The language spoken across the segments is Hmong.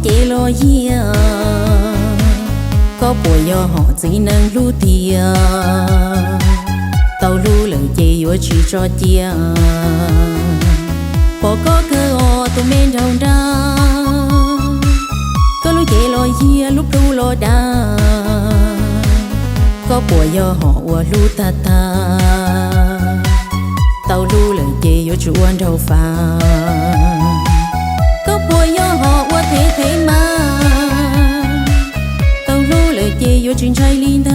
Ces los yiag, koj puas yog hom txiv neej hlub tiag? Tau hlub lawm ces yuav tsis tso cia. Pom koj kawg os tus me nraug nrab, koj hlub ces los yiag, hlub plhu los dav. Koj puas yog hom uas hlub tag tag? Tau hlub lawm ces yuav tsis ua nraug fab. Koj puas yog hom uas thev thev mas? Tau hlub lawm ces yuav tsis ntshai li ntag.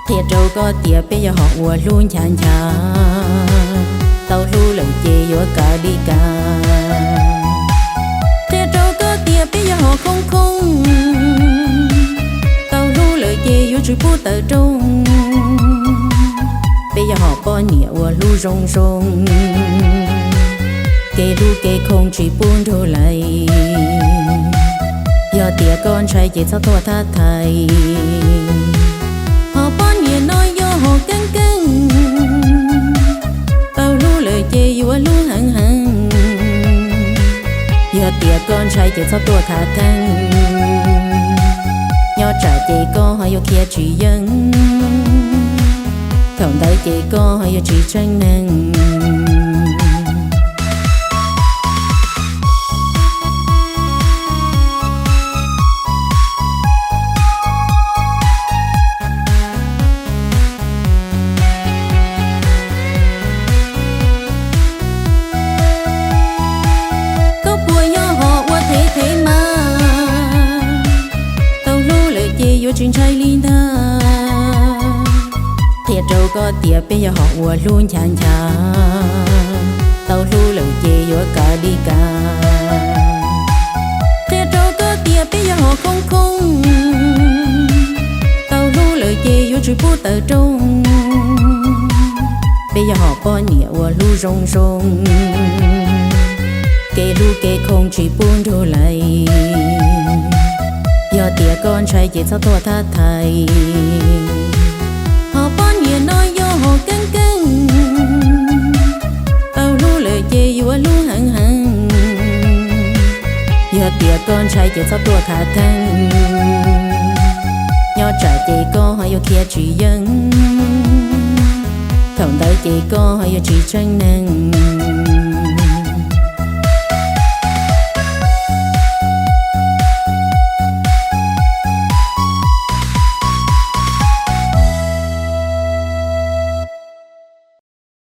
Qhia rau koj tias peb yog hom uas hlub ncha ncha. Tau hlub lawm ces yuav kav li kav. Qhia rau koj tias peb yog hom khoob khoob. Tau hlub lawm ces yuav tsis pub tawm rooj. Peb yog hom poj niam uas hlub zoo zoo. Kev hlub kev khoo tsis pub nrug lais. Yog tias koj ntshai ces txhob tuaj thab thais. Hom poj niam no yog hom keeb keeb. Tau hlub lawm ces yuav hlub heev heev. Yog tias koj ntshai ces txhob tuaj khav theeb. Nyob tsam ces koj ho yuav khiav tsis yeej. Thaum ntawd ces koj ho yuav tsis tseeb neeg. Koj puas yog hom uas thev thev mas? Tau hlub lawm ces yuav tsis ntshai li ntag. Qhia rau koj tias peb yog hom uas hlub ncha ncha. Tau hlub lawm ces yuav kav li kav. Qhia rau koj tias peb yog hom khoob khoob. Tau hlub lawm ces yuav tsis pub tawm rooj. Peb yog hom poj niam uas hlub zoo zoo. Kev hlub kev khoo tsis pub nrug lais. Yog tias koj ntshai ces txhob tuaj thab thais. Hom poj niam no yog hom keeb keeb. Tau hlub lawm ces yuav hlub heev heev. Yog tias koj ntshai ces txhob tuaj khav theeb. Nyob tsam ces koj ho yuav khiav tsis yeej. Thaum ntawd ces koj ho yuav tsis tseeb neeg.